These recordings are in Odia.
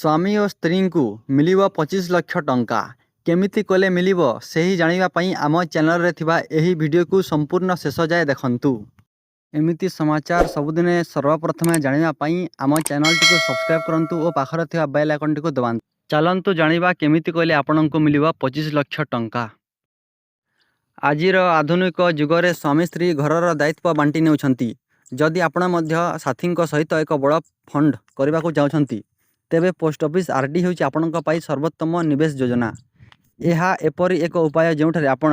ସ୍ୱାମୀ ଓ ସ୍ତ୍ରୀଙ୍କୁ ମିଳିବ 25 ଲକ୍ଷ ଟଙ୍କା। କେମିତି କଲେ ମିଳିବ, ସେହି ଜାଣିବା ପାଇଁ ଆମ ଚ୍ୟାନେଲରେ ଥିବା ଏହି ଭିଡ଼ିଓକୁ ସମ୍ପୂର୍ଣ୍ଣ ଶେଷ ଯାଏ ଦେଖନ୍ତୁ। ଏମିତି ସମାଚାର ସବୁଦିନେ ସର୍ବପ୍ରଥମେ ଜାଣିବା ପାଇଁ ଆମ ଚ୍ୟାନେଲଟିକୁ ସବସ୍କ୍ରାଇବ୍ କରନ୍ତୁ ଓ ପାଖରେ ଥିବା ବେଲ୍ ଆଇକନ୍ଟିକୁ ଦବାନ୍ତୁ। ଚାଲନ୍ତୁ ଜାଣିବା, କେମିତି କଲେ ଆପଣଙ୍କୁ ମିଳିବ 25 ଲକ୍ଷ ଟଙ୍କା। ଆଜିର ଆଧୁନିକ ଯୁଗରେ ସ୍ୱାମୀ ସ୍ତ୍ରୀ ଘରର ଦାୟିତ୍ୱ ବାଣ୍ଟି ନେଉଛନ୍ତି। ଯଦି ଆପଣ ମଧ୍ୟ ସାଥୀଙ୍କ ସହିତ ଏକ ବଡ଼ ଫଣ୍ଡ କରିବାକୁ ଚାହୁଁଛନ୍ତି, ତେବେ ପୋଷ୍ଟ ଅଫିସ୍ ଆର୍.ଡି. ହେଉଛି ଆପଣଙ୍କ ପାଇଁ ସର୍ବୋତ୍ତମ ନିବେଶ ଯୋଜନା। ଏହା ଏପରି ଏକ ଉପାୟ, ଯେଉଁଠାରେ ଆପଣ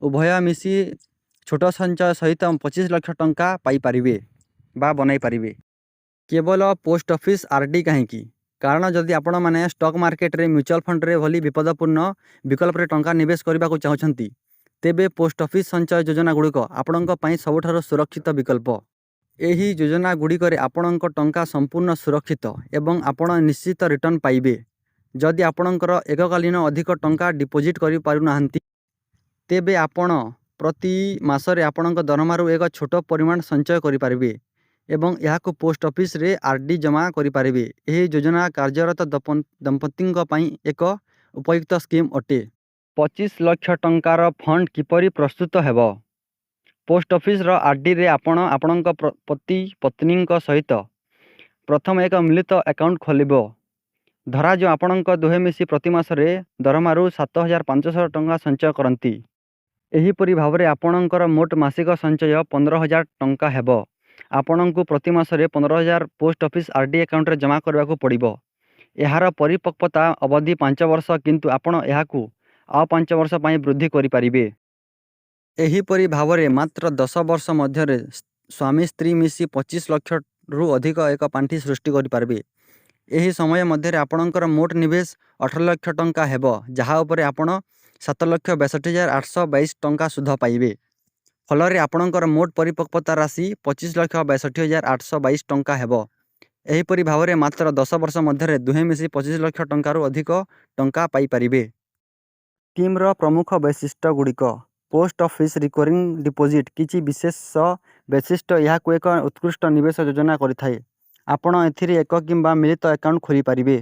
ଉଭୟ ମିଶି ଛୋଟ ସଞ୍ଚୟ ସହିତ 25 ଲକ୍ଷ ଟଙ୍କା ପାଇପାରିବେ ବା ବନାଇ ପାରିବେ। କେବଳ ପୋଷ୍ଟ ଅଫିସ୍ ଆର୍.ଡି. କାହିଁକି? କାରଣ ଯଦି ଆପଣମାନେ ଷ୍ଟକ୍ ମାର୍କେଟରେ, ମ୍ୟୁଚୁଆଲ୍ ଫଣ୍ଡରେ ଭଳି ବିପଦପୂର୍ଣ୍ଣ ବିକଳ୍ପରେ ଟଙ୍କା ନିବେଶ କରିବାକୁ ଚାହୁଁଛନ୍ତି, ତେବେ ପୋଷ୍ଟ ଅଫିସ୍ ସଞ୍ଚୟ ଯୋଜନାଗୁଡ଼ିକ ଆପଣଙ୍କ ପାଇଁ ସବୁଠାରୁ ସୁରକ୍ଷିତ ବିକଳ୍ପ। ଏହି ଯୋଜନାଗୁଡ଼ିକରେ ଆପଣଙ୍କ ଟଙ୍କା ସମ୍ପୂର୍ଣ୍ଣ ସୁରକ୍ଷିତ ଏବଂ ଆପଣ ନିଶ୍ଚିତ ରିଟର୍ଣ୍ଣ ପାଇବେ। ଯଦି ଆପଣଙ୍କର ଏକକାଳୀନ ଅଧିକ ଟଙ୍କା ଡିପୋଜିଟ୍ କରିପାରୁନାହାନ୍ତି, ତେବେ ଆପଣ ପ୍ରତି ମାସରେ ଆପଣଙ୍କ ଦରମାରୁ ଏକ ଛୋଟ ପରିମାଣ ସଞ୍ଚୟ କରିପାରିବେ ଏବଂ ଏହାକୁ ପୋଷ୍ଟ ଅଫିସରେ ଆର୍.ଡି. ଜମା କରିପାରିବେ। ଏହି ଯୋଜନା କାର୍ଯ୍ୟରତ ଦମ୍ପତିଙ୍କ ପାଇଁ ଏକ ଉପଯୁକ୍ତ ସ୍କିମ୍ ଅଟେ। 25 ଲକ୍ଷ ଟଙ୍କାର ଫଣ୍ଡ କିପରି ପ୍ରସ୍ତୁତ ହେବ? ପୋଷ୍ଟ ଅଫିସର ଆର୍.ଡି.ରେ ଆପଣ ଆପଣଙ୍କ ପତି ପତ୍ନୀଙ୍କ ସହିତ ପ୍ରଥମେ ଏକ ମିଳିତ ଆକାଉଣ୍ଟ ଖୋଲିବ। ଧରାଯାଉ, ଆପଣଙ୍କ ଦୁହେଁ ମିଶି ପ୍ରତି ମାସରେ ଦରମାରୁ 7500 ଟଙ୍କା ସଞ୍ଚୟ କରନ୍ତି। ଏହିପରି ଭାବରେ ଆପଣଙ୍କର ମୋଟ ମାସିକ ସଞ୍ଚୟ 15,000 ଟଙ୍କା ହେବ। ଆପଣଙ୍କୁ ପ୍ରତି ମାସରେ 15,000 ପୋଷ୍ଟ ଅଫିସ୍ ଆର୍.ଡି. ଆକାଉଣ୍ଟରେ ଜମା କରିବାକୁ ପଡ଼ିବ। ଏହାର ପରିପକ୍ୱତା ଅବଧି 5 ବର୍ଷ, କିନ୍ତୁ ଆପଣ ଏହାକୁ ଆଉ 5 ବର୍ଷ ପାଇଁ ବୃଦ୍ଧି କରିପାରିବେ। ଏହିପରି ଭାବରେ ମାତ୍ର 10 ବର୍ଷ ମଧ୍ୟରେ ସ୍ୱାମୀ ସ୍ତ୍ରୀ ମିଶି 25 ଲକ୍ଷରୁ ଅଧିକ ଏକ ପାଣ୍ଠି ସୃଷ୍ଟି କରିପାରିବେ। ଏହି ସମୟ ମଧ୍ୟରେ ଆପଣଙ୍କର ମୋଟ ନିବେଶ 18 ଲକ୍ଷ ଟଙ୍କା ହେବ, ଯାହା ଉପରେ ଆପଣ 7,62,822 ଟଙ୍କା ସୁଧ ପାଇବେ। ଫଳରେ ଆପଣଙ୍କର ମୋଟ ପରିପକ୍ୱତା ରାଶି 25,62,822 ଟଙ୍କା ହେବ। ଏହିପରି ଭାବରେ ମାତ୍ର 10 ବର୍ଷ ମଧ୍ୟରେ ଦୁହେଁ ମିଶି 25 ଲକ୍ଷ ଟଙ୍କାରୁ ଅଧିକ ଟଙ୍କା ପାଇପାରିବେ। ସ୍କିମ୍ର ପ୍ରମୁଖ ବୈଶିଷ୍ଟ୍ୟଗୁଡ଼ିକ। ପୋଷ୍ଟ ଅଫିସ୍ ରିକରିଂ ଡିପୋଜିଟ୍ କିଛି ବିଶେଷ ବୈଶିଷ୍ଟ୍ୟ ଏହାକୁ ଏକ ଉତ୍କୃଷ୍ଟ ନିବେଶ ଯୋଜନା କରିଥାଏ। ଆପଣ ଏଥିରେ ଏକ କିମ୍ବା ମିଳିତ ଆକାଉଣ୍ଟ ଖୋଲିପାରିବେ।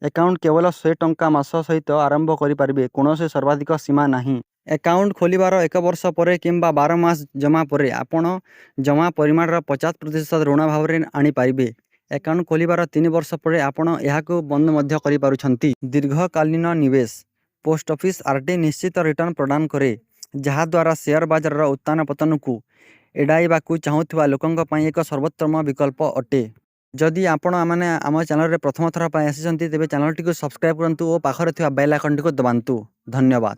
ଆକାଉଣ୍ଟ କେବଳ 100 ଟଙ୍କା ମାସ ସହିତ ଆରମ୍ଭ କରିପାରିବେ, କୌଣସି ସର୍ବାଧିକ ସୀମା ନାହିଁ। ଆକାଉଣ୍ଟ ଖୋଲିବାର ଏକ ବର୍ଷ ପରେ କିମ୍ବା 12 ମାସ ଜମା ପରେ ଆପଣ ଜମା ପରିମାଣର 50% ଋଣ ଭାବରେ ଆଣିପାରିବେ। ଆକାଉଣ୍ଟ ଖୋଲିବାର 3 ବର୍ଷ ପରେ ଆପଣ ଏହାକୁ ବନ୍ଦ ମଧ୍ୟ କରିପାରୁଛନ୍ତି। ଦୀର୍ଘକାଳୀନ ନିବେଶ। Post office R D. ନିଶ୍ଚିତ ରିଟର୍ଣ୍ଣ ପ୍ରଦାନ କରେ, ଯାହାଦ୍ୱାରା ସେୟାର ବଜାରର ଉତ୍ଥାନ ପତନକୁ ଏଡ଼ାଇବାକୁ ଚାହୁଁଥିବା ଲୋକଙ୍କ ପାଇଁ ଏକ ସର୍ବୋତ୍ତମ ବିକଳ୍ପ ଅଟେ। ଯଦି ଆପଣମାନେ ଆମ ଚ୍ୟାନେଲରେ ପ୍ରଥମ ଥର ପାଇଁ ଆସିଛନ୍ତି, ତେବେ ଚ୍ୟାନେଲଟିକୁ ସବସ୍କ୍ରାଇବ୍ କରନ୍ତୁ ଓ ପାଖରେ ଥିବା ବେଲ୍ ଆଇକନ୍ଟିକୁ ଦବାନ୍ତୁ। ଧନ୍ୟବାଦ।